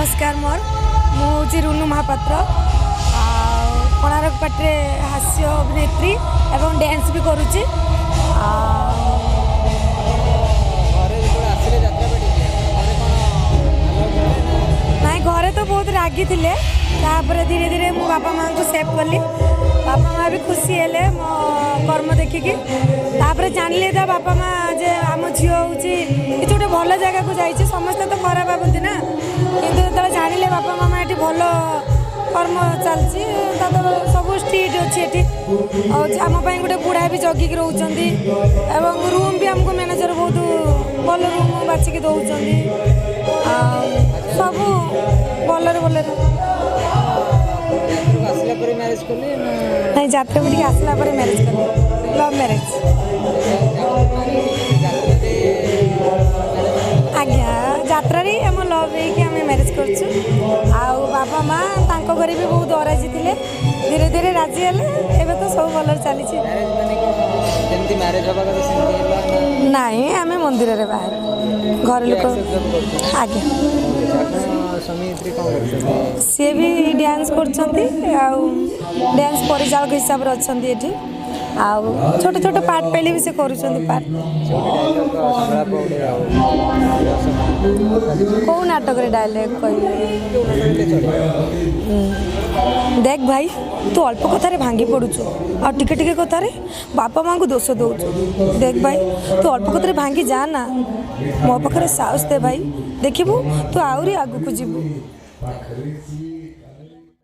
ନମସ୍କାର। ମୁଁ ହେଉଛି ରୁନୁ ମହାପାତ୍ର ଆଉ କୋଣାର୍କ ପାର୍ଟିରେ ହାସ୍ୟ ଅଭିନେତ୍ରୀ ଏବଂ ଡ୍ୟାନ୍ସ ବି କରୁଛି ଆଉ ଘରେ ଯେତେବେଳେ ଆସିଲେ ଯାତ୍ରା ପାର୍ଟିକି, ଘରେ କ'ଣ ଆଲାଉ କଲେ ନା? ନାଇଁ, ଘରେ ତ ବହୁତ ରାଗିଥିଲେ। ତାପରେ ଧୀରେ ଧୀରେ ମୁଁ ବାପା ମାଆଙ୍କୁ ସେଭ୍ କଲି। ବାପା ମା ବି ଖୁସି ହେଲେ ମୋ କର୍ମ ଦେଖିକି। ତାପରେ ଜାଣିଲେ ତା ବାପା ମା ଯେ ଆମ ଝିଅ ହେଉଛି କିଛି ଗୋଟେ ଭଲ ଜାଗାକୁ ଯାଇଛି। ସମସ୍ତେ ତ ଖରାପ ଭାବନ୍ତି ନା, କିନ୍ତୁ ଯେତେବେଳେ ଜାଣିଲେ ବାପା ମାମା ଏଠି ଭଲ କର୍ମ ଚାଲିଛି, ତା ତ ସବୁ ଷ୍ଟ୍ରିକ୍ଟ ଅଛି ଏଠି, ଆଉ ଆମ ପାଇଁ ଗୋଟେ ବୁଢ଼ା ବି ଜଗିକି ରହୁଛନ୍ତି ଏବଂ ରୁମ୍ ବି ଆମକୁ ମ୍ୟାନେଜର ବହୁତ ଭଲ ରୁମ୍ ବାଛିକି ଦେଉଛନ୍ତି ଆଉ ସବୁ ଭଲରେ ଭଲରେ। ଯାତ୍ରାକୁ ଆସିଲା ପରେ ମ୍ୟାରେଜ୍ କଲେ ନା? ନାଇଁ, ଯାତ୍ରାକୁ ଟିକେ ଆସିଲା ପରେ ମ୍ୟାରେଜ୍ କଲି, ଲଭ୍ ମ୍ୟାରେଜ୍। ଯାତ୍ରାରେ? ଆଜ୍ଞା, ଯାତ୍ରାରେ ହିଁ ଆମ ଲଭ୍ ହେଇକି ଆମେ ମ୍ୟାରେଜ୍ କରୁଛୁ। ଆଉ ବାପା ମା ତାଙ୍କ ଘରେ ବି ବହୁତ ଅରାଜି ଥିଲେ, ଧୀରେ ଧୀରେ ରାଜି ହେଲେ। ଏବେ ତ ସବୁ ଭଲରେ ଚାଲିଛି। ମ୍ୟାରେଜ୍ ମାନେ କ'ଣ, ଯେମିତି ମ୍ୟାରେଜ୍ ହେବା କଥା ସେମିତି ହେଲା ନା? ନାଇଁ, ଆମେ ମନ୍ଦିରରେ ବାହାରେ ଘର ଲୋକ accept ସବୁ କରୁଛନ୍ତି? ଆଜ୍ଞା। ଆପଣ ସ୍ୱାମୀ ସ୍ତ୍ରୀ କ'ଣ କରୁଛନ୍ତି? ସିଏ ବି ଡ୍ୟାନ୍ସ କରୁଛନ୍ତି ଆଉ ଡ୍ୟାନ୍ସ ପରିଚାଳକ ହିସାବରେ ଅଛନ୍ତି ଏଠି, ଆଉ ଛୋଟ ଛୋଟ ପାର୍ଟ ପାଇଲେ ବି ସେ କରୁଛନ୍ତି ପାର୍ଟ। ସେ ଗୋଟେ ଡାଇଲଗ୍, ସଂଳାପ ଗୋଟେ ଆଉ କେଉଁ ନାଟକରେ ଡାଇଲଗ୍ କହିବି? ଯୋଉ ନାଟକ ହେଲେ ଚଳିବ। ଦେଖ ଭାଇ, ତୁ ଅଳ୍ପ କଥାରେ ଭାଙ୍ଗି ପଡ଼ୁଛୁ ଆଉ ଟିକେ ଟିକେ କଥାରେ ବାପା ମାଆଙ୍କୁ ଦୋଷ ଦେଉଛୁ। ଦେଖ ଭାଇ, ତୁ ଅଳ୍ପ କଥାରେ ଭାଙ୍ଗି ଯା ନା, ମୋ ପାଖରେ ସାହସ ଦେ ଭାଇ, ଦେଖିବୁ ତୁ ଆହୁରି ଆଗକୁ ଯିବୁ।